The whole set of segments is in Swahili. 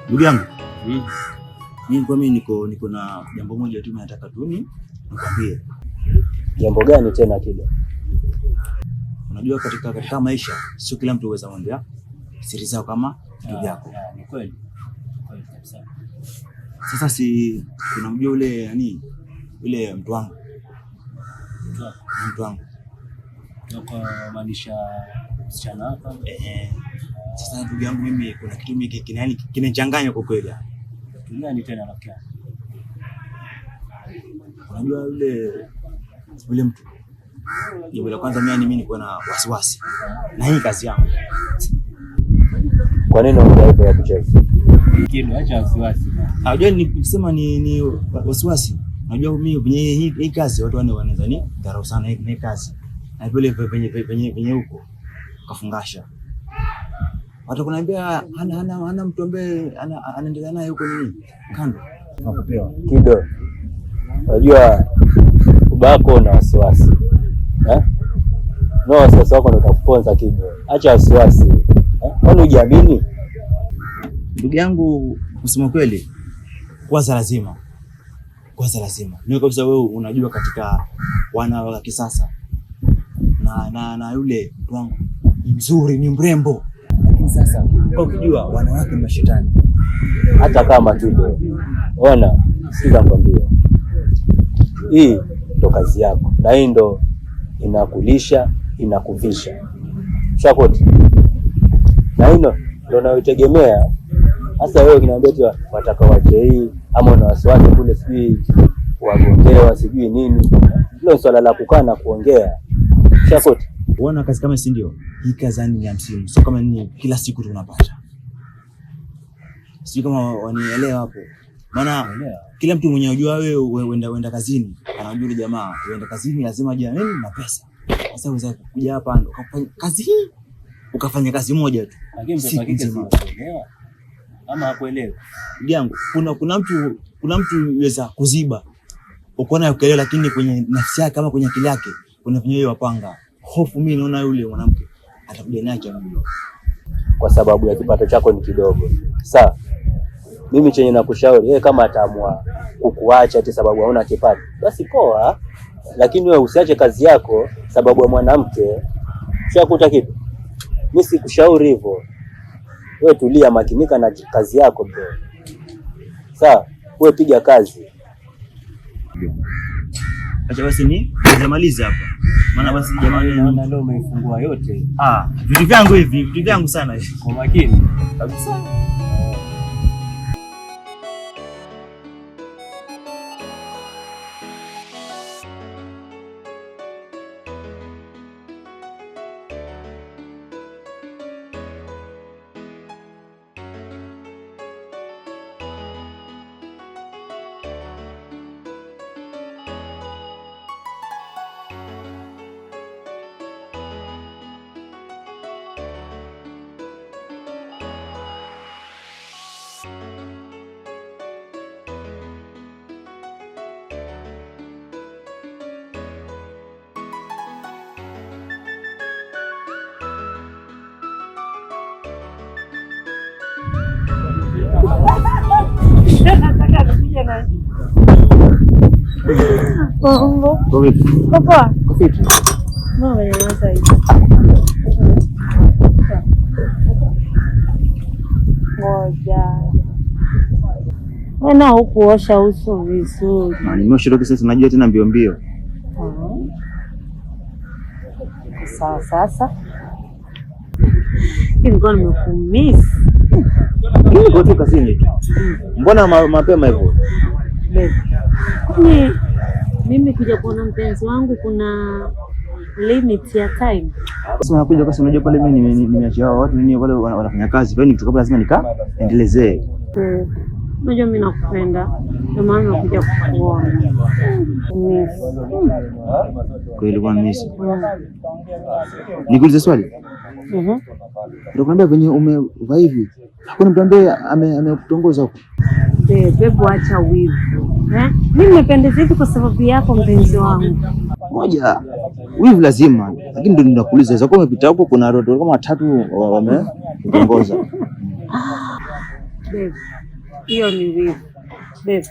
Ndugu yangu. Mimi kwa mimi niko na jambo moja tu nataka tu nikwambie. Jambo gani tena Kido? Unajua katika maisha sio kila mtu uweza mwambia siri zao kama vitu vyako. Ni kweli. Kweli kabisa. Sasa si kuna mjua ule yani ule mtu wangu. Mtu wangu. Kwa maanisha msichana hapa. Sasa ndugu yangu mimi kuna kitu mimi kinanichanganya kwa kweli. Kitu gani tena rafiki yangu? Unajua yule mtu, jambo la kwanza mimi niko na wasiwasi na hii kazi yangu. Kwa nini unaongea hivyo ya kucheza? Kido, acha wasiwasi. Unajua nikisema ni wasiwasi, unajua mimi kwenye hii kazi watu wanaweza ni dharau sana hii kazi. Na vile penye huko kafungasha. Watu kuniambia hana mtu ambaye anaendelea naye huko nini kando. Nakupewa. Kido, unajua babako una wasiwasi. Eh? No, wasiwasi wako ndio utakuponza Kido. Acha wasiwasi. Kwani hujiamini? Ndugu yangu, kusema kweli, kwanza lazima. Kwanza lazima. Ni kabisa wewe unajua katika wana wa kisasa. Na yule mtu wangu ni mzuri, ni mrembo. Lakini sasa kwa ukijua wanawake ni mashetani. Hata kama Kido. Ona, sikiza nikwambie. Hii ndo kazi yako na hii ndo inakulisha, inakuvisha. Shakoti. Na hino ndo unayotegemea. Sasa wewe ukiniambia eti wataka wache hii ama una wasiwasi kule sijui wagongewa sijui nini. Hilo swala la kukaa na kuongea. Shakoti. Unaona kazi kama si ndio? Hii kazi ni ya msimu. Sio kama ni kila siku tunapata. Sijui kama wanielewa hapo. Maana kila mtu mwenye unajua wewe uenda kazini, anajua yule jamaa uenda kazini lazima aje na nini na pesa. Sasa unaweza kuja hapa ndo ukafanya kazi hii, ukafanya kazi moja tu. Lakini mtoto wa kike si anaelewa ama hakuelewi? Ndugu yangu, kuna mtu yuweza kuziba. Uko naye ukielewa, lakini kwenye nafsi yake kama kwenye akili yake kuna venye yeye wapanga. Hofu mimi naona yule mwanamke atakuja naye cha mjua. Kwa sababu ya kipato chako ni kidogo. Sawa. Mimi chenye nakushauri, yeye kama ataamua kukuacha eti sababu hauna kipato, basi poa, lakini wewe usiache kazi yako sababu ya mwanamke. Ushakuta kitu? Mimi sikushauri hivyo. Wewe tulia, makinika na kazi yako bro. Sawa, wewe piga kazi. Acha basi ni nimalize hapa. Maana basi jamani, naona leo umeifungua yote. Vitu vyangu hivi, vitu vyangu sana hivi. Kwa makini kabisa. Mambo. Poa. Mbona umenyamaza hivi? Ngoja. Wewe na hukuosha uso vizuri. Nimeosha toka sasa, najua tena mbio mbio. Sawa sasa. Nilikuwa nimekumiss. Niko tu kazini tu. Mbona mapema hivyo? Kwani mimi kuja kuona mpenzi wangu kuna limit ya time? Sasa nakuja kwa sababu unajua pale mimi nimeachia hao watu nini wale wanafanya kazi. Kwa hiyo nikitoka pale lazima nikaendelezee. Unajua mimi nakupenda. Ndio maana nakuja kukuona. Miss. Kweli bwana miss. Nikuulize swali? Ndio kuambia venye umevaa hivi. Hakuna mtu ambaye amekutongoza huko? Babe, acha wivu. Mimi nimependeza hivi kwa sababu yako mpenzi wangu. Moja, wivu lazima, lakini ndio ninakuuliza sasa, kwa umepita huko kuna rodo kama watatu wamekutongoza. Babe, hiyo ni wivu. Babe.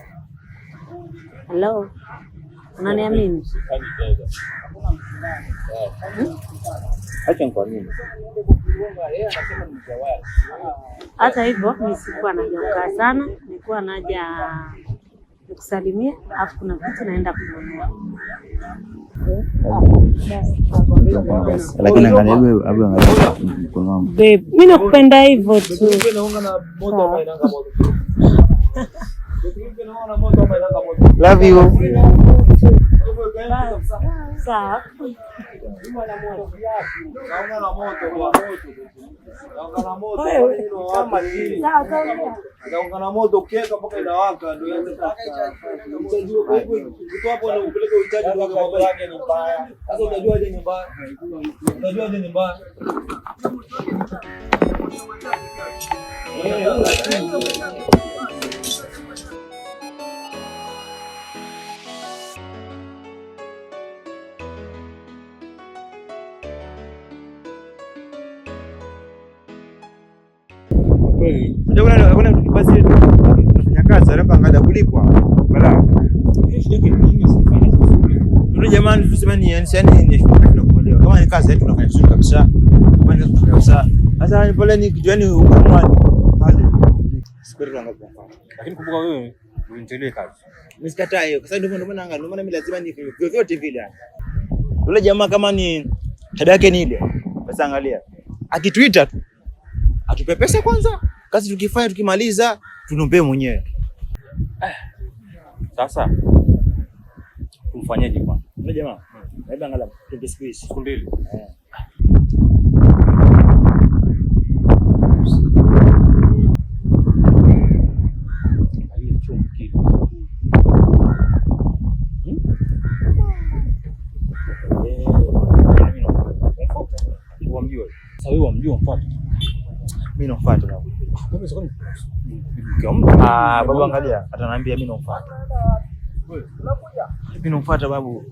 Hello. Unaniamini? Acha nikuamini. Hata hivyo mi sikuwa naja kukaa sana, nilikuwa naja nikusalimie, alafu kuna vitu naenda kununua. Lakini angalia, hebu angalia mkono wangu. Babe, mi nakupenda hivyo tu. Love you. Sawa. Sawa, sawa. Inaungana moto ukiweka mpaka inawaka ndio ianze kuchajiwa. Kwa hivyo kutoa hapo na upeleke uchaji ndio kwa yake ni mbaya. Sasa utajuaje ni mbaya? Utajuaje ni mbaya? Unajua kuna basi tunafanya kazi alafu angalia kulipwa. Wala. Ndio jamani, tuseme ni yani yani ni tunakuelewa. Kama ni kazi yetu tunafanya vizuri kabisa. Kama ni kazi tunafanya kabisa. Sasa ni pale ni kitu yani ukamwa pale. Sikweli tunaangalia. Lakini kumbuka wewe uendelee kazi. Mimi sikatai hiyo. Kwa sababu ndio maana angalia, ndio maana mimi lazima ni vyovyote vile yani. Yule jamaa kama ni tabia yake ni ile. Sasa angalia. Akituita tu atupe pesa kwanza, kazi tukifanya tukimaliza tunombe mwenyewe. Sasa tumfanyeje bwana? Yule jamaa, hebu angalia tupe siku hizi. Siku mbili. Angalia chombo kile. Eh, Mimi namfuata. Wamjua. Sasa wewe wamjua mfuate. Mimi namfuata babu. Wewe sasa mke wa mtu. Ah, babu angalia, ataniambia mimi namfuata. Mimi namfuata babu.